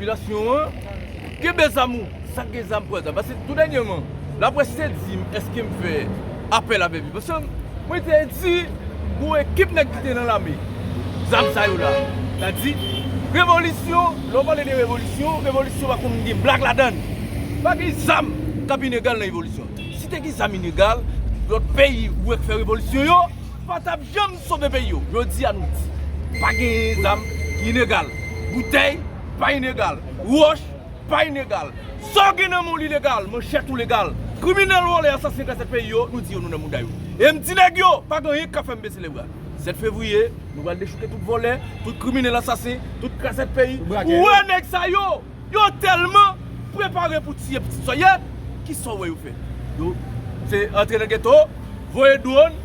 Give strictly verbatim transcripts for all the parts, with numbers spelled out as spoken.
Popilasyon an, kenbe zam ou. Sa k gen zam, pran zam. Paske tou dènyèman, laprès te di m, èske m fè apèl avè Viv Ansanm? Mwen te di, gon ekip nèg ki te nan lame. Zam sa yo la. Sa di, revolisyon, lè w pale de revolisyon, revolisyon pa konn gen blag ladan l. Pa gen zam k ap inegal nan revolisyon. Si te gen zam inegal, lòt peyi ou wè k fè revolisyon yo, pa t ap janm sove peyi yo. Jodi a nou di, pa gen zam ki inegal. Boutèy pa inegal. Wòch pa inegal. Sa w gen nan men w li legal, manchèt ou legal. Kriminèl, vòlè, asasen, krazèt peyi yo, nou di yo nou nan mouda yo. E m di nèg yo, pa gen anyen k ka fè m bese lebra. Sèt fevriye, nou pral dechouke tout vòlè, tout kriminèl, asasen, tout krazèt peyi. Ou wè nèg sa yo, yo tèlman prepare pou tiye pitit sòyèt, kisa w wè yo fè? Yo se antre nan geto, voye dwòn,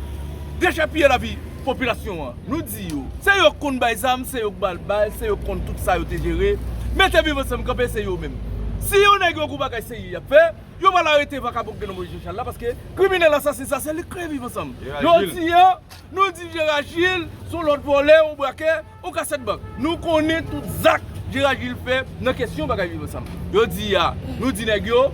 dechèpiye lavi popilasyon an. Nou di yo, se yo k konn bay zam, se yo k ba l bal, se yo k konn tout sa yo te jere. Mete Viv Ansanm kanpe, se yo menm. Si yon nèg yo gon bagay serye y ap fè, yo pral arete vakabon k gen nan Moyiz Jechal la, paske kriminèl asasen sa, se li k kreye Viv Ansanm. Jodi a, nou di Jera Jil, se yon lòt vòlè, yon brakè, yon kasèt bank. Nou konnen tout zak Jera Jil fè nan kesyon bagay Viv Ansanm. Jodi a, nou di nèg yo,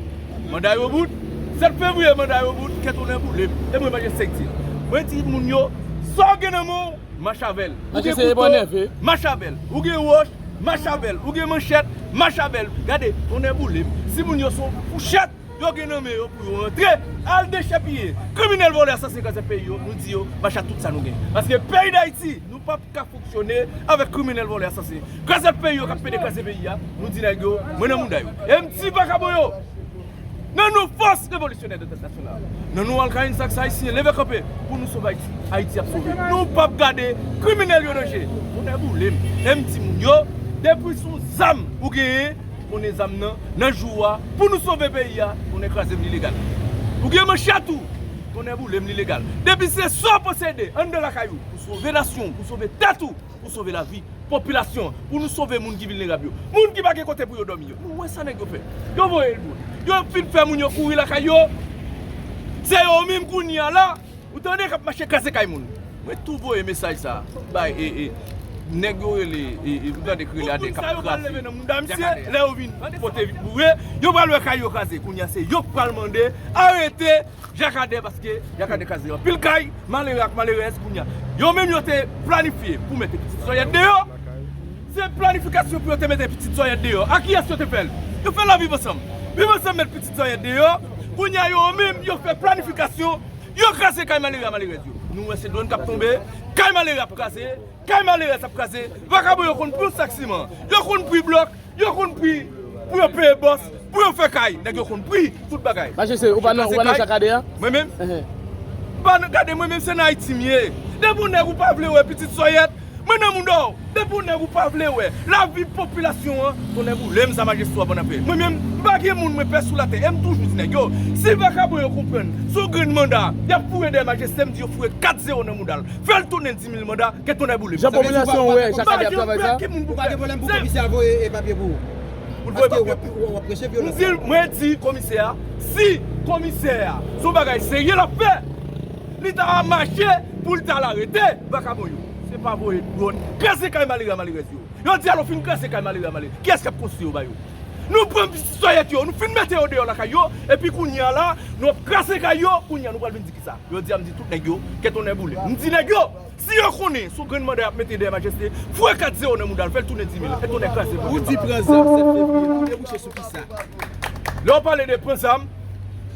manda yo bout. Sèt fevriye, manda yo bout, kè tonnè boule m. E mwen, Majeste, k di l. Mwen di moun yo, sa w gen nan men w, mache avè l. Ou gen kouto, mache avè l. Ou gen wòch, mache avè l. Ou gen manchèt, mache avè l. Gade, tonnè boule m. Si moun yo se yon fouchèt yo gen nan men yo pou yo antre, al dechèpiye kriminèl, vòlè, asasen, krazèt peyi yo, nou di yo, mache ak tout sa nou gen. Paske peyi Dayiti, nou p ap ka fonksyone avèk kriminèl, vòlè, asasen, krazèt peyi yo k ap pede kraze peyi a. Nou di nèg yo, mwen nan mouda yo. E m di vakabon yo, nan non fòs revolisyonè entènasyonal, nan non Al Kain, Saks Ayisyen, leve kanpe pou nou sove Ayiti. Ayiti ap sove. Nou p ap gade kriminèl yo nan je. Tonnè boule m. E m di moun yo, depi se yon zam ou genyen, konnen zam nan, nan jou a, pou nou sove peyi a, tonnè kraze m, li legal. Ou gen manchèt ou, tonnè boule m, li legal. Depi se sa w posede anndan lakay ou, pou sove nasyon w, pou sove tèt ou, pou sove lavi popilasyon an, pou nou sove moun ki vilnerab yo, moun ki pa gen kote pou yo dòmi yo. Nou wè sa nèg yo fè. Yo voye dwòn. Yo fin fè moun yo kouri lakay yo. Se yo menm kounye a la, ou tande k ap mache kraze kay moun. Mwen tou voye mesaj sa bay, e, e, nèg yo rele, e, e, ou tande k rele Adè k ap kraze. Tout moun sa yo pral leve nan mouda misye, lè yo vin pote boure, yo pral wè kay yo kraze. Kounye a se yo k pral mande arete Jak Adè, paske Jak Adè kraze anpil kay, malere ak malerèz kounye a. Yo menm yo te planifye pou mete pitit sòyèt deyò. Se planifikasyon pou yo te mete pitit sòyèt deyò. A kiyès yo te fè l? Yo fè l a Viv Ansanm. Viv Ansanm met pitit sòyèt deyò. Kounye a yo menm, yo fè planifikasyon. Yo kraze kay malere a, malerèz yo. Nou wè se dwòn k ap tonbe, kay malere ap kraze, kay malerèz ap kraze. Vakabon yo konn pri yon sak siman. Yo konn pri blòk, yo konn pri pou yo peye bòs, pou yo fè kay. Nèg yo konn pri tout bagay. Majeste, ou pa nan, ou pa nan Jak Adè a? Mwen menm? Enhen. M pa nan, gade, mwen menm se nan Ayiti m ye. Depi yon nèg ou pa vle wè pitit sòyèt, mwen nan mouda w. Depi yon nèg ou pa vle wè lavi popilasyon an, tonnè boule m, sa majeste w ap ann ap fè. Mwen menm, m pa gen moun mwen pè sou latè. E m toujou di nèg yo, si vakabon yo konprann se yon grenn manda y ap foure dèyè majeste, m di yo foure kat zewo nan mouda l. Fè l tounen di mil manda, kè tonnè boule m. Jan popilasyon an wè Jak Adè ap travay sa? Ou pa gen pwoblèm pou komisè a voye e papye pou ou? Pou l voye papye pou ou. W ap preche vyolans. M di l, mwen di komisè a, si komisè a se yon bagay serye l ap fè, li ta mache pou l ta al arete vakabon yo. Se pa voye dwòn kraze kay malere a, malerèz yo. Yo di a lè w fin kraze kay malere a, malerèz, kiyès k ap konstwi yo ba yo? Nou pran pitit sòyèt yo, nou fin mete yo deyò lakay yo, epi kounye a la, nou ap kraze kay yo, kounye a nou pral vin di kisa? Yo di a m di tout nèg yo, kè tonnè boule m. M di nèg yo, si yo konnen se yon grenn manda y ap mete dèyè majeste, foure kat zewo nan mouda l, fè l tounen di mil, kè tonnè kraze l. Ou di pran zam sèt fevriye pou debouche sou kisa? Lè w pale de pran zam,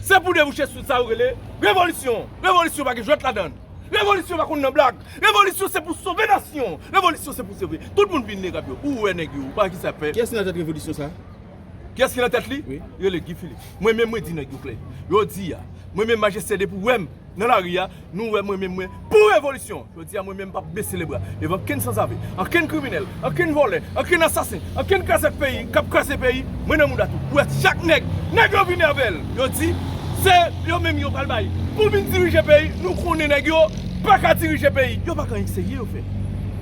se pou debouche sou sa yo rele revolisyon. Revolisyon pa gen jwèt ladan l. Revolisyon pa konn nan blag. Revolisyon se pou sove nasyon. Revolisyon se pou sove tout moun vilnerab yo. Ou wè nèg yo, ou pa wè kisa y ap fè. Kiyès ki nan tèt revolisyon sa? Kiyès ki nan tèt li? Wi. Rele Guy Philippe. Mwen menm mwen di nèg yo klè. Jodi a, mwen menm majeste depi w wè m nan lari a, nou wè mwen menm mwen pou revolisyon. Jodi a mwen menm m p ap bese lebra devan kenn sanzave, ankenn kriminèl, ankenn vòlè, ankenn asasen, ankenn krazèt peyi k ap kraze peyi. Mwen nan mouda tou. Ou wè chak nèg, nèg yo vini avè l. Yo di se yo menm yo pral bay pou vin dirije peyi. Nou konnen nèg yo pa ka dirije peyi. Yo pa gen anyen k serye yo fè.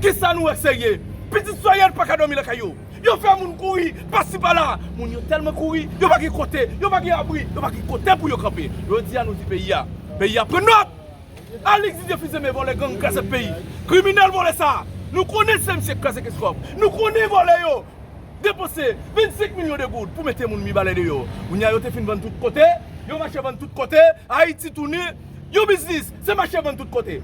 Kisa nou wè k serye? Pitit sòyèt pa ka dòmi lakay yo. Yo fè moun kouri pasi pala. Moun yo tèlman kouri, yo pa gen kote, yo pa gen abri, yo pa gen kote pou yo kanpe. Jodi a nou di peyi a, peyi a pran nòt. Alix Didier Fils-Aimé, vòlè, gang, krazèt peyi. Kriminèl vòlè sa. Nou konnen se misye k kraze Kenskòf. Nou konnen vòlè yo. depanse vennsenk milyon de goud pou mete moun Mibalè deyò. Kounye a yo te fin vann tout kote, yo mache vann tout kote, Ayiti touni yon biznis, se mache vann tout kote.